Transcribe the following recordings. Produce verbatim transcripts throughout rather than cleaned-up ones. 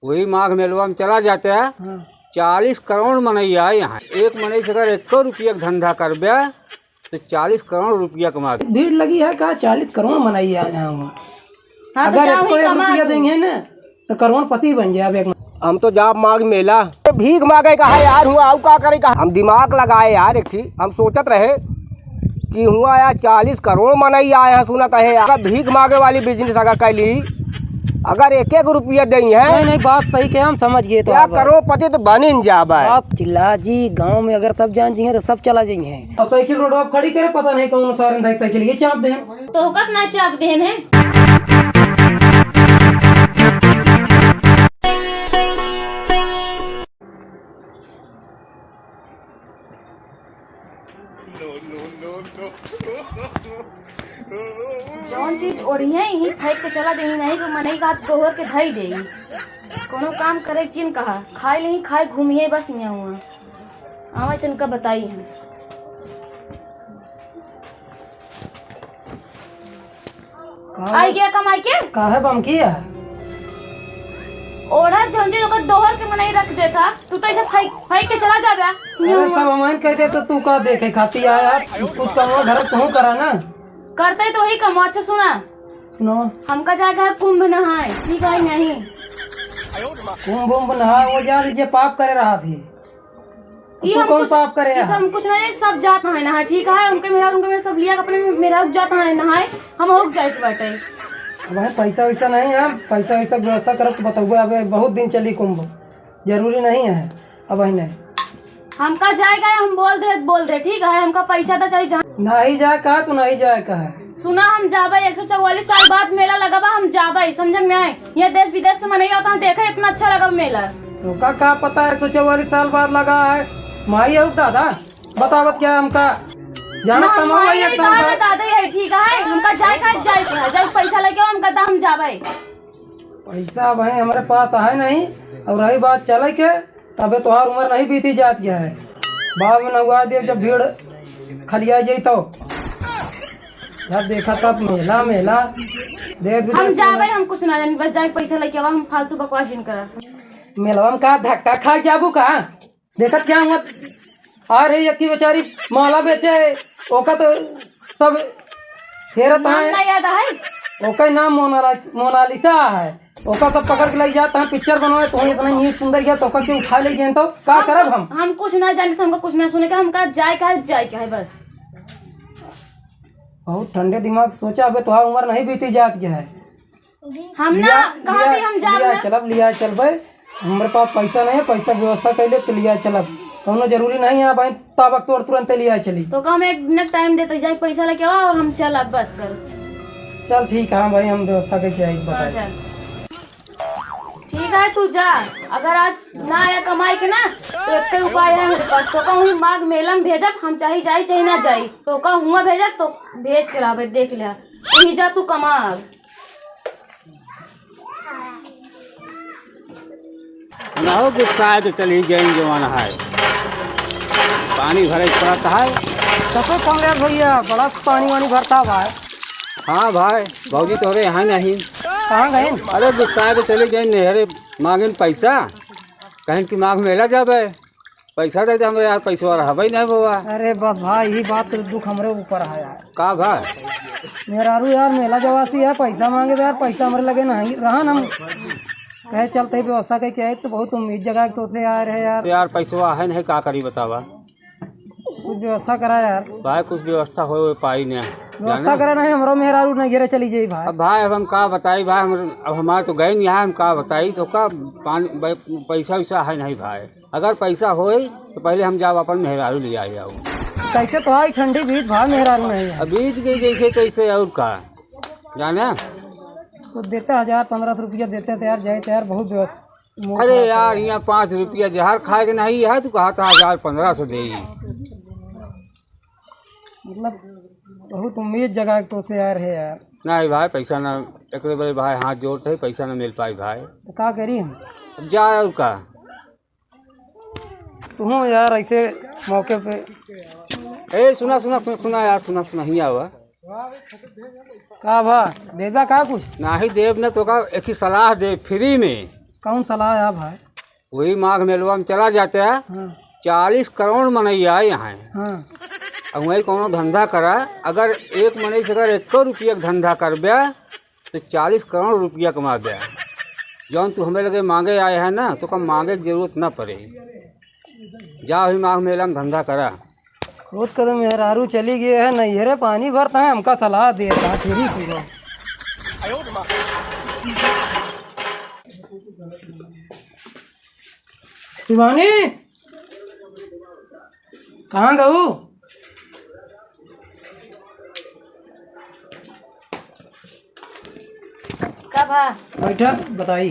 वही माघ मेलवा में चला जाते हैं। हाँ। चालीस करोड़ मनई आए यहाँ। एक मनई से अगर एको रुपया के धंधा करबे, तो चालीस करोड़ रुपया कमा। भीड़ लगी है का? चालीस करोड़ मनई आए यहाँ। हाँ, तो अगर जाओ एको ही एक कमा रुपया तू। देंगे ना, तो करोड़पति बन जाए एक। हम तो जाब माघ मेला। भीख मांगे का है यार, हुआ आऊ का करे का? हम दिमाग लगाए यार, एक ठी हम सोचत रहे कि हुआ यार चालीस करोड़ मनई आए हैं, सुनत है यार, भीख मांगे वाली business अगर कैली, अगर एक एक रुपया देई है। नहीं, नहीं, बात सही के, हम समझ गए तो यार, आप। करोड़पति तो बनिन जाबे। आप चिल्ला जी, गाँव में अगर सब जान जी हैं तो सब चला जाई हैं। अब साइकिल रोड पर खड़ी करे, पता नहीं कौन सारन साइकिल ये चाप दे। तो ओका ना चाप देन है। जौन चीज ओढ़िए, यहीं फेंक के चला जाई, नहीं तो मनई का हाथ दोहर के धई देई। कोनो काम करे के चिन कहा, खाए लेही, खाए घूमिए बस यहाँ हुआ। आवे तनका बताई हम। का आई गया कमाई के? काहे बमकी है? ओढ़ा झोंझे ओकर दोहर के मनई रख देता, तू तो ऐसे फेंक, फेंक के चला जाबे। अरे सब हमारे कह दे तो तू का देखे खाती आया? कुछ कमवा घर तू करा ना। करते तो वही कमवा। अच्छा सुना, सुनो। हमका जाएगा है कुंभ नहाए, ठीक है नहीं? कुंभ उंभ नहा वो जा लीजिए, पाप करे रहा थी। ई तू हम कौन कुछ, पाप करे ई है? हम कुछ नहीं, सब जात हैं नहाए, ठीक है? उनके मेहरारू, उनके मेहरारू सब लिया अपने मेहरारू जात हैं नहाए, हम हो जाए के बाटे। अब है पैसा वैसा नहीं है, पैसा वैसा के व्यवस्था करब तो बतौबे। अबे बहुत दिन चली कुंभ, जरूरी नहीं है। अब है नहीं। हमका जाए का है, हम बोल दे, बोल दे, ठीक है? हमका पैसा तो चाहिए जहाँ। नहीं जाए का, तू नहीं जाए का है। सुना, हम जाबे, एक सौ चौवालीस साल बाद मेला लगबा, हम जाबे, समझ में आए? ये देश विदेश से मनई आवत हैं, देखे इतना अच्छा लगब मेला। तो का, का पता एक सौ चौवालीस साल बाद लगा है? माई हो दादा, बतावत क्या हमका? जानत ना, तमाम माई है, एकदम कहा बात। दादा है, ठीक है, हमका जाए का, जाए के है, जाए पैसा लेके आओ, हमका दा, हम जाबे। पैसा भाई हमरे पास है नहीं, और रही बात चले के, तबे तोहार उम्र नहीं बीती जात गया है। बाद में नौआ देव जब भीड़ खलिया जाई तो। जब देखा तब मेला, मेला, देख भी हम देख जाबे, मेला। हम कुछ ना जानी, बस जाए पैसा लेके आवा, हम फालतू बकवास जिन करा। मेलवा में का धक्का खा जाबू का? देखत क्या हुआ? आ रही यक्की बेचारी माला बेचे, ओका तो सब हेरत नाम हैं। ना याद है? ओका नाम मोनाला-, मोनालिसा है। ओका सब पकड़ के लई जात हैं, पिक्चर बनवाए, तो इतना नीक सुंदर गया, तो ओका के उठा ले गए तो का हम करब कुछ, हम? हम कुछ ना जाने, हमका कुछ ना सुने का, हमका जाए का है, जाए का है बस। बहुत ठंडे दिमाग सोचा, अबे तोहार उम्र नहीं बीती जात गया है। हम ना, लिया, कहाँ लिया, भी हम जाब लिया ना। चलब, लिया चलबे। हमरे पास पैसा नहीं है, पैसा के व्यवस्था कर ले तो लिया चलब। कौनो जरूरी नहीं है भाई, ताबक तोड़ तुरंते लिया चली। तो का हम एक मिनट टाइम देते जाए, पैसा लेके आओ और हम चलब बस कर। चल ठीक है, हाँ भाई, हम व्यवस्था करके आई, हाँ, बताए। चल। ठीक है, तू जा। अगर आज ना आया कमाई के ना, तो एक उपाय है मेरे पास। तो कहूँ माघ मेला में भेजब, हम चाहे जाई चाहे ना जाई। तो कहूँ हुआ भेजब, तो भेज के लाबे, देख ले। वहीं जा तू कमा। ना हो गुस्सा है तो चली जाएंगे जवान है। पानी भरे पड़ता है। कैसे कमलेश भैया, बड़ा पानी वानी भरता भाई। हाँ भाई, भौजी तोहरे यहाँ नहीं। कहाँ गए? अरे गुस्सा है तो चली जाए नहरे मांगे पैसा, कहें कि माघ मेला जाबे। पैसा दे दे हमरे यार, पैसवा रहबे नहीं बाबा। अरे बस भाई, यही बात के दुख हमरे ऊपर है यार। का भाई? मेहरारू यार मेला जवासी है, पैसा मांगे तो यार पैसा हमरे लगे नहीं रहन, हम कहे चलते ही व्यवस्था करके आए तो बहुत उम्मीद जगा के तोसे आए रहे यार। तो यार पैसवा है नहीं, का करी बतावा? कुछ व्यवस्था करा यार। भाई कुछ व्यवस्था हो पाई नहीं। व्यवस्था जाने? करा नहीं, हमरो मेहरारू नहीं घेरे चली जाई भाई। अब भाई अब हम का बताई भाई, हम, अब हमारे तो गए नहीं है, हम का बताई तो का पानी, बै-, पैसा वैसा है नहीं भाई। अगर पैसा होई तो पहले हम जाब अपन मेहरारू ले आए आओ। कैसे तो आई ठंडी बीत भाई मेहरारू नहीं है। अब बीत गई जैसे तैसे और का जाने। तो देते हजार पन्द्रह सौ रुपया देते तो यार जाए तो यार बहुत व्यवस्था। अरे यार यहाँ पाँच रुपया जहर खाए के नहीं है, तू कहा था हजार पन्द्रह सौ दे। मतलब बहुत उम्मीद जगा के तोसे यार है यार। नहीं भाई पैसा ना, एकरे बड़े भाई हाथ जोड़ते ही पैसा ना मिल पाई भाई। तो का करी हम? अब जा और का। तू यार ऐसे मौके पे। ए सुना सुना सुना सुना यार, सुना सुना, हियाँ आवा। का बा, देबा का कुछ? नाही देब ना, तोका एक ही सलाह दे, फ्री में। कौन सलाह है भाई? वही माघ मेलवा में चला जाते हैं। हाँ। चालीस करोड़ मनई आए यहाँ। हाँ। अब वही कौनो धंधा करा, अगर एक मनई से अगर एको रुपया के धंधा करबे, तो चालीस करोड़ रुपया कमाबे। जौन तू हमें लगे मांगे आए है ना, तो कम मांगे की जरूरत ना पड़े। जा वही माघ मेला में धंधा करा। खुद कदम मेहरारू चली गए है, नैहरे पानी भरता है, हमका सलाह देता है, फिर ही पूरा। शिवानी, कहाँ गऊ? का भा? बैठा, बताई।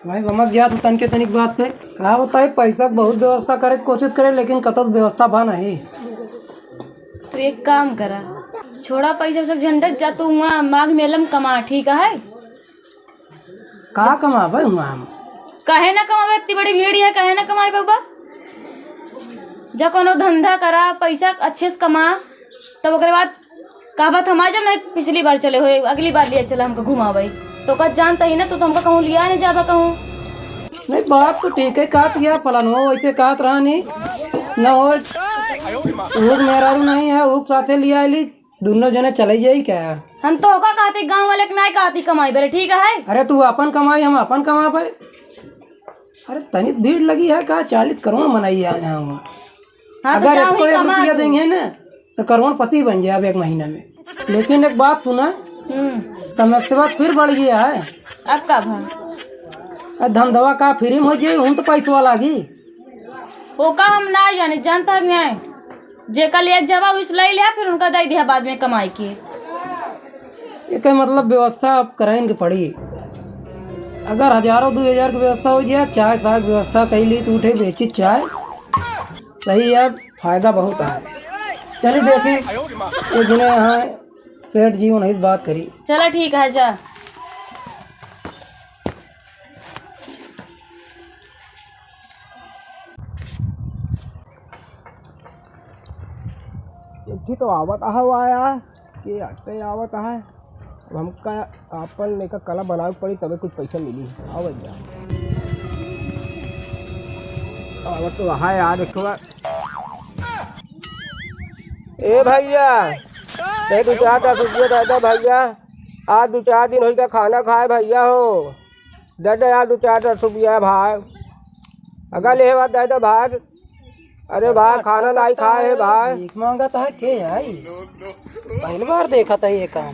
भाई, बमक गया तू तनके तनिक बात पे। का बताई, पैसा के बहुत व्यवस्था करे के कोशिश करे, लेकिन कतौ से व्यवस्था बा नहीं। तू एक काम करा, छोड़ा पैसा वैसा झंझट, जा तू वहाँ माघ मेला में कमा, ठीक है? का कमाबे हुआ हम? काहे ना कमाबे, इतनी बड़ी भीड़ है, काहे ना कमाए बाबा? जा कोनो धंधा करा, पैसा अच्छे से कमा, तब ओकरे बाद कहबा त हम आ जाब, नहीं पिछली बार चले हुए, अगली बार लिया चला हमको घुमावे। तो का जानता ही ना, तू तो हमको कहूँ लिया नहीं जाबा कहूँ। नहीं, बात तो ठीक है, कहत या फलानो वैसे कहत रहा नहीं, न हो, ऊक मेहरारू नहीं है, ऊक साथे लिया ली, दोनों जने चले जाई क्या? हम तो ओका कहती, गाँव वाले के नाय कहती कमाई बरे, ठीक है? अरे तू अपन कमाई, हम अपन कमाबे। अरे तनिक भीड़ लगी है का? चालीस करोड़ मनई आए हैं वहाँ। हाँ, तो अगर जाओ एको ही एक कमा रुपया तू। देंगे ना, तो करोड़पति बन जाए अब एक महीना में। लेकिन एक बात सुना, हम्म। समस्या फिर बढ़ गया है। अब का भा? अब धंधवा का फ्री में हो जाए, हम तो पैसवा लागी। ओका हम ना जाने, जानता है कि नहीं? जेका लिए जवा उस ले लिया, फिर उनका दे दिया बाद में कमाई के। एकर मतलब व्यवस्था अब कराइन के पड़ी। अगर हजारों दो हजार की व्यवस्था हो जाए, चाय साय की व्यवस्था कई ली, तो उठे बेची चाय, सही है, फायदा बहुत है। चलिए देखी, एक जने यहाँ सेठ जी उन्हीं से बात करी। चला ठीक है, जा। एक तो आवत आवा यार, के आते आवत है। अब हमका आपन लेकर कला बनावे के पड़ी, तबे कुछ पैसा मिली। आवत जा। आवत तो वहाँ यार, एक ठो। ए भैया, दे दो चार दस रुपया दे दे भैया। आज दो चार दिन होइगा खाना खाए भैया हो। दे दे यार दो चार दस रुपया भाई। अगर लेवा दे दे भाई। अरे भाई, खाना नाई खाए है भाई। भीख मांगत है के आई? पहली बार देखत है ये काम।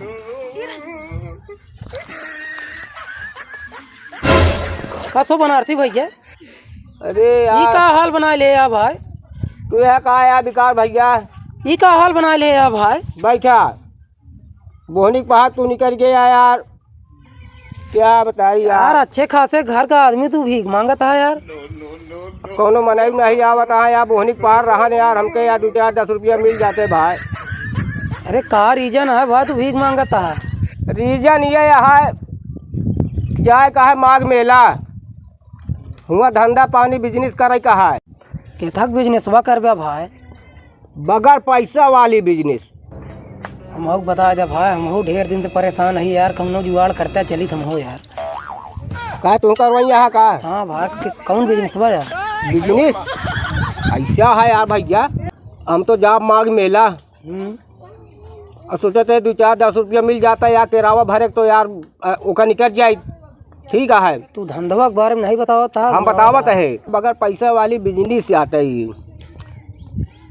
कसो बनारसी भैया? अरे ई यार। का हाल बना ले यार भाई? तू यह का यार बेकार भैया? ई का हाल बना ले यार भाई? बैठा। बोहनी के पहाड़ तू निकल गया यार, क्या बताई यार। यार, अच्छे खासे घर का आदमी तू भीख मांगत है यार। कौनो मनई नहीं आवत है यार, बोहनी के पहाड़ रहन यार, हमके यार दो चार दस रुपया मिल जाते भाई। अरे का reason है भाई, तू भीख मांगत है? Reason ये है, जाए का है माघ मेला, हुआ धंधा पानी business करे का है। केथक businessवा करबे भाई? बगैर पैसा वाली business। हमहू के बता दे भाई, हमहू ढेर दिन से परेशान है यार, कौनो जुगाड़ करते चलित हमहू यार। का तू करवाई यहाँ का? हाँ भाई, कि-, कौन business बा यार? Business ऐसा है यार भैया, हम तो जाब माघ मेला हम्म। और सोचत है दो चार दस रुपया मिल जाता यार, केरावा भरे तो यार, अ, ओका निकल जाए। ठीक है। तू धंधवा के बारे में नहीं बतावत था। हम बतावत है, बगैर पैसा वाली business आते ही।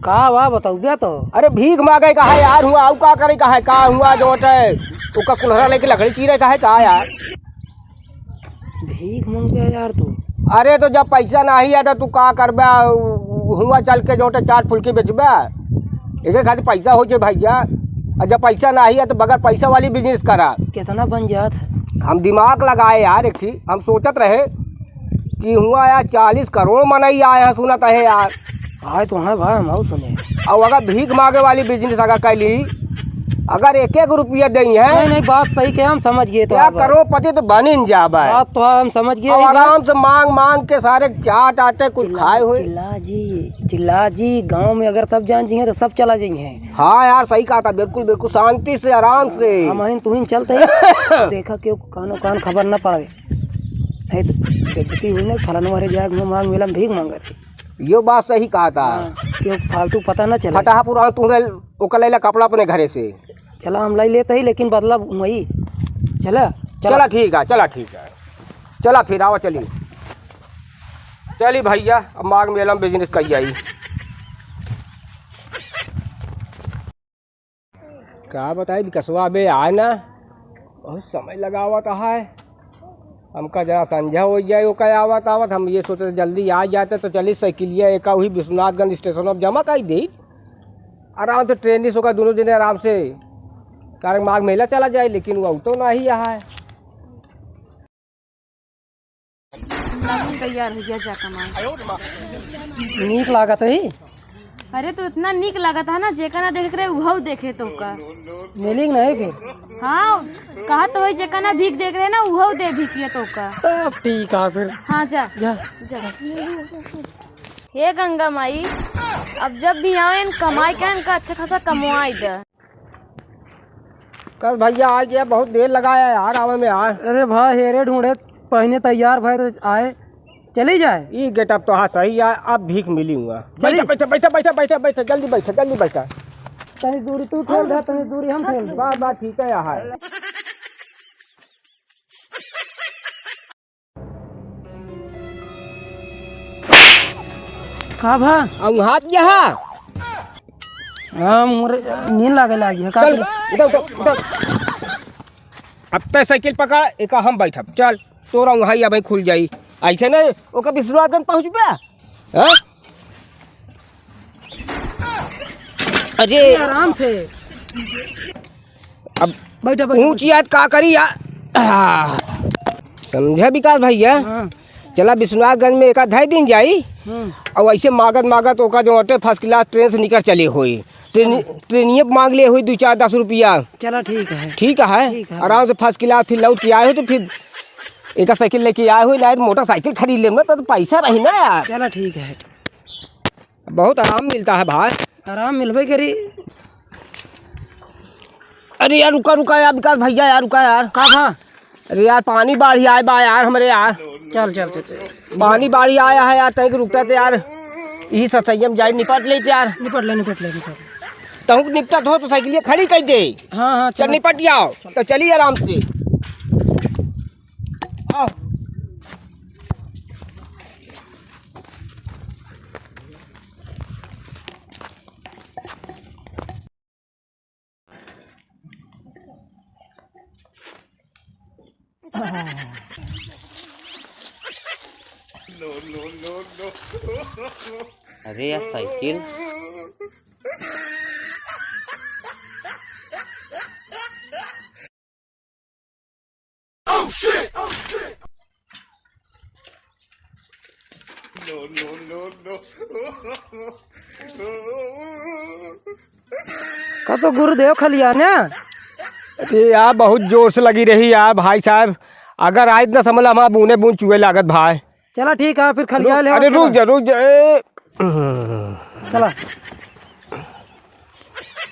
का बा, बतौबे तो? अरे भीख मांगे का है यार, हुआ आऊ का करे का है, का हुआ जो होता है, ओका कुल्हरा लेके लकड़ी चीरे का है का यार? भीख मांगबे यार तू। अरे तो जब पैसा नहीं है तो तू का करबे, हुआ चल के जो होता है चाट फुल्की बेचबे, एके खातिर पैसा हो जाए भैया। और जब पैसा नहीं है तो बगैर पैसा वाली business करा। कितना बन जात है? हम दिमाग लगाए यार, एक ही हम सोचत रहे कि हुआ यार चालीस करोड़ मनई आए हैं, सुनत है यार। आए तो हैं भाई, हम और सुने। और अगर भीख मांगे वाली business अगर कर ली, अगर एक एक रुपया देई है, नहीं, नहीं, बात सही के, हम समझ गए तो यार, आप। करोड़पति तो बनिन जाबे। बात तो हम समझ गए और हैं। आराम से मांग मांग के सारे चाट आटे कुछ चिल्ला, खाए हुए। चिल्ला जी, चिल्ला जी, गांव में अगर सब जान जी हैं तो सब चला जाई हैं। हाँ यार, सही कहा था, बिल्कुल, बिल्कुल, शांति से, आराम से। हम आइन, तू ही चलते हैं। देखा क्यों कानो कान खबर न पड़े। नहीं तो बेइज्जती हुई ना, फलाना मारे जाए, घूम मांग मेला में भीख मांगत है। यो बात सही कहा था। हाँ, क्यों फालतू पता ना चले। फटाहा पुरान तू ले, ओकर लैला कपड़ा अपने घरे से। चला, हम लाई लेते ही, लेकिन बदला वही। चला, चला। चला, ठीक है, चला, ठीक है। चला, फिर आवा, चली। चली भैया, अब माघ मेला में business करी जाई। का बताई, विकसवा बे आए ना, बहुत समय लगावत है। हमका जरा संझा हो जाए, ओका आवत आवत। हम ये सोचे जल्दी आ जाते तो चली साइकिलिया एका वही विश्वनाथगंज स्टेशन अब जमा कर दी, आराम से ट्रेन से ओका दोनों जने आराम से, कारण माघ मेला चला जाए, लेकिन वो तो नहीं यहाँ है। तैयार हो गया, जा कमाए। नीक लागत है। अरे, तू इतना नीक लागत है ना, जेका ना देख रहे, उहौ देखे तो का। मिली कि नहीं फिर? हाँ, कहा तो है, जेका ना भीख देख रहे ना, उहौ दे भीखिया तो का। तब ठीक है फिर। हाँ, जा। जा। जा। हे गंगा माई, अब जब भी आवेन, कमाई के इनका अच्छा खासा कमवाई दे। कल भैया आ गया, बहुत देर लगाया यार आवे में यार। अरे भाई, हेरे ढूंढे, पहने तैयार भए तो आए, चली जाए। ई getup तो हाँ सही है, अब भीख मिली हुआ। चली। बैठा, बैठा, बैठा, बैठा, बैठा, बैठा, जल्दी बैठा, जल्दी बैठा। तनी दूरी तू ठेल रहा, तनी दूरी हम ठेल रहे। बात, बात ठीक है यार। का भा? अब हाथ क्या है? हाँ, मोर नींद लागे लागी है। का चल, करी? उठा, उठा, उठा। अब तै साइकिल पकड़, एका हम बैठब। चल, तोरा वहाँ अब खुल जाई। ऐसे नहीं, ओकर विश्वनाथगंज पहुँचबे। हाँ? अरे। आराम से। अब बैठा, बैठा, ऊंच बैठा। याद का करी यार। आ, समझे विकास भैया? हाँ। चला विश्वनाथगंज में एका धई दिन जाई। हम्म। और ऐसे मांगत मांगत ओका जो अटे first class ट्रेन से निकर चले होई। ट्रेन, ट्रेनिये मांग ले होई दो चार दस रुपया। चला ठीक है। ठीक है। ठीक है। आराम से first class फिर लौट के आए हो तो फिर एका साइकिल लेके आए हो, नहीं तो मोटरसाइकिल खरीद लेम ना, तो पैसा रही ना यार। चला ठीक है। बहुत आराम मिलता है भाई। आराम मिलबे करी। अरे यार, रुका, रुका यार, विकास भैया यार, रुका यार। का भा? अरे यार, पानी बाढ़ी आए बा यार, हमरे यार। चल, चल, चल, चल। पानी बाढ़ी आया है यार, तनिक रुकता तो यार, यही ससैया में जाए निपट लेते यार। निपट ले, निपट ले, निपट ले। तहूँ निपटत हो तो साइकिलिया खड़ी कर दे। हाँ, हाँ, चल चल। निपट जाओ, तो चलिए आराम से। आओ। अरे यार, साइकिल। का तो गुरुदेव खलिया ना? अरे यार, बहुत जोर से लगी रही यार भाई साहब, अगर आज न समला हमारा बूने बून चुए लागत भाई। चला ठीक है, फिर खलिया ले अरे रुक जा, रुक जा, ए। चला।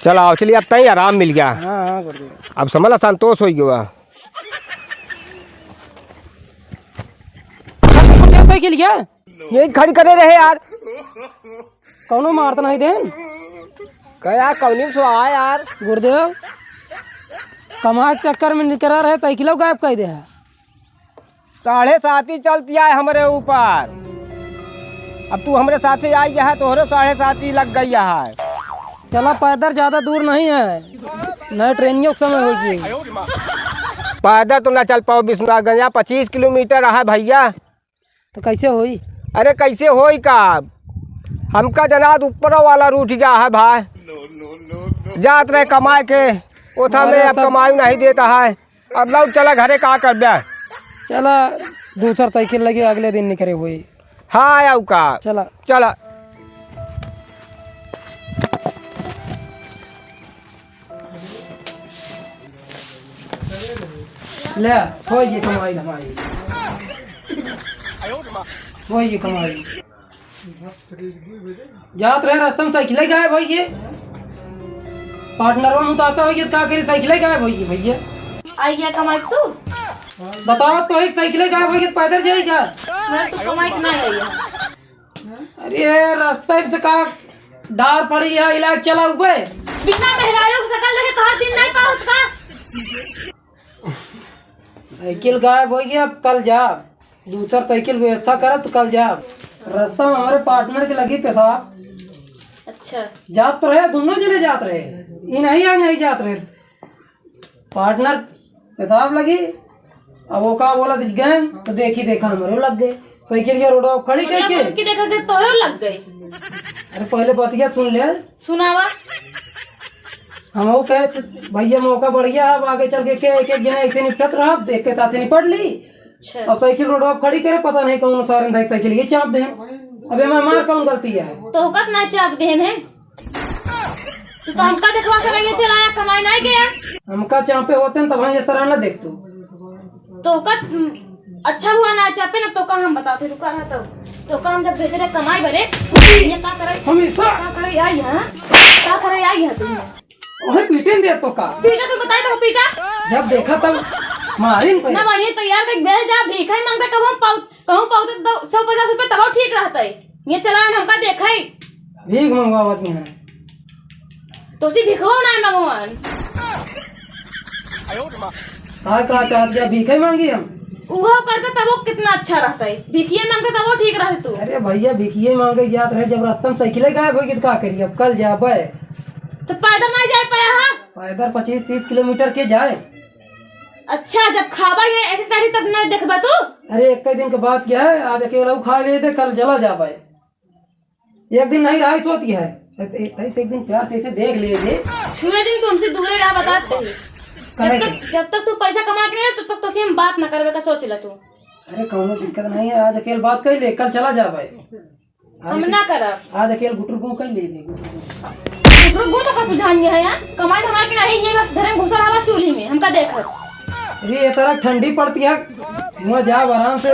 चला आओ, चलिए, अब तई आराम मिल गया। हाँ, हाँ, कर दे। अब समला संतोष हो गया। साइकिल के लिए? यही खड़ी करे रहे यार। कौनो मारत नहीं देन। का यार, कौनी में सो आ यार। गुरुदेव, कमा के चक्कर में निकरा रहे, साइकिलो गायब कर दे है। साढ़े साती चलती आए हमरे ऊपर। अब तू हमरे साथे आई है, तोहरे साढ़े साती लग गई है। चला, पैदल ज्यादा दूर नहीं है, नए ट्रेनियों के समय होगी। पैदल तो ना चल पाओ विश्वनाथगंज, यहाँ पच्चीस किलोमीटर है भैया। तो कैसे होई? अरे कैसे होई का? हमका जनात ऊपर वाला रूठ गया है भाई। जात रहे कमाए के, ओथा में अरे अब सब कमाई नहीं देता है। अब लौट चला घरे, का करबे? चला, दूसर साइकिल लगी, अगले दिन निकरे हुई। हाँ, आऊ का? चला। चला। ले, हो ये कमाई धमाई। हो ये कमाई। जात रहे रास्ता में साइकिल गायब होइ गए। पार्टनरवा मुतासा होइ गए, का करी, साइकिल गायब होइ गए भैया। आई गया कमाई तू? बतावा, तोही साइकिल गायब होइगी त पैदल जाइगा? मैं तो कमाई के ना आई है। अरे, रस्ता में से का डार पड़ी है, इलाज चला हुए। बिना मेहरारू के शकल देखे तोहार दिन नहीं पार होत का? साइकिल गायब होइगी, अब कल जाब, दूसर साइकिल व्यवस्था करब त कल जाब। रस्ता में हमरे पार्टनर के लगी पेशाब। अच्छा। जात तो रहे, दुनो जने जात रहे, ई नहीं, आ नहीं जात रहे। पार्टनर पेशाब लगी, अब वो का बोला, दिख गए तो देखी देखा हमरे लग गए। साइकिल के रोडवा खड़ी मतलब करके उनकी देखा के तोहरो लग गई। अरे पहले बतिया सुन ले। सुनावा। हम वो कहे, भैया मौका बढ़िया है, अब आगे चल के, के एक एक जने ऐसे निपटत रहा, देख के ताते निपट ली। अच्छा। अब साइकिल रोडवा खड़ी करे, पता नहीं कौन सारे साइकिल ये चाप दे। अब एमा हमार कौन गलती है? तोहका त ना चाप देन है। तू तो हमका देखवा से लगे चलाया, कमाई नहीं गया। हमका चापे होते हैं तब हम इस तरह ना देखतू। तोहका, हम्म, अच्छा हुआ ना चापे ना, तोहका हम बताते, रुका रहा तब। तोहका हम जब भेजे रहे कमाई बरे, ये का करे? हम इस का करे आई है? का करे आई है तू? ओहे पीटे न दे तोहका। पीटा तो बताई तो पीटा। जब देखा तब मारिन पे। ना बढ़िया तैयार देख भेज जा, भीख ही मांगता, कहूँ पाऊ, कहूँ पाऊ तो सौ पचास रुपये तब ठीक रहता है। ये चलान हमका देखा ही। भीख मंगवावत नहीं है। तो सी भिखवो ना मंगवान। का, का चाहत क्या भीखे मांगी हम? उहो करते तब वो कितना अच्छा रहता है, भिखिए मांगते तब वो ठीक रहते तू। अरे भैया, भिखिए मांगे जात रहे, जब रास्ता में साइकिल गायब होगी तो का करिए? अब कल जाबे। तो पैदल नहीं जाए पाया है? पैदल पच्चीस तीस किलोमीटर के जाए। अच्छा, जब खाबा ये एक टारी तब नहीं देखबा तू? अरे एक ही दिन के बात क्या है, आज अकेला वो खा ले दे, कल चला जाबे। एक दिन नहीं रहा सोती है, एक, एक, एक दिन प्यार से इसे देख ले दे। छुए दिन तू हमसे दूरे रहा, बता दे। काहे जब तक, के? जब तक तू पैसा कमा के नहीं, तब तक तो हम बात ना करबे का सोच ले तू। अरे कौनो दिक्कत नहीं है, आज अकेल बात कर ले, कल चला जा भाई। हम ना करब। आज अकेल गुटर गुं कर ले, ले गुटर गुं। गुटर गुं तो का सुझान ये है यार, कमाई धमाई के नहीं, ये बस धरे घुसा रहा चूल्ही में, हमका देख। अरे ये तरह ठंडी पड़ती है, वहाँ जाओ आराम से।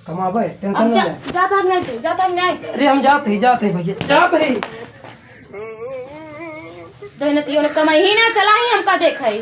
कमाबे, टेंशन अब ना जा, ले। जाता नहीं तू, जाता नहीं। अरे हम जाते ही, जाते ही भैया, जाते ही। जहनतियों ने कमाई ही ना चला ही हमका देखा ही।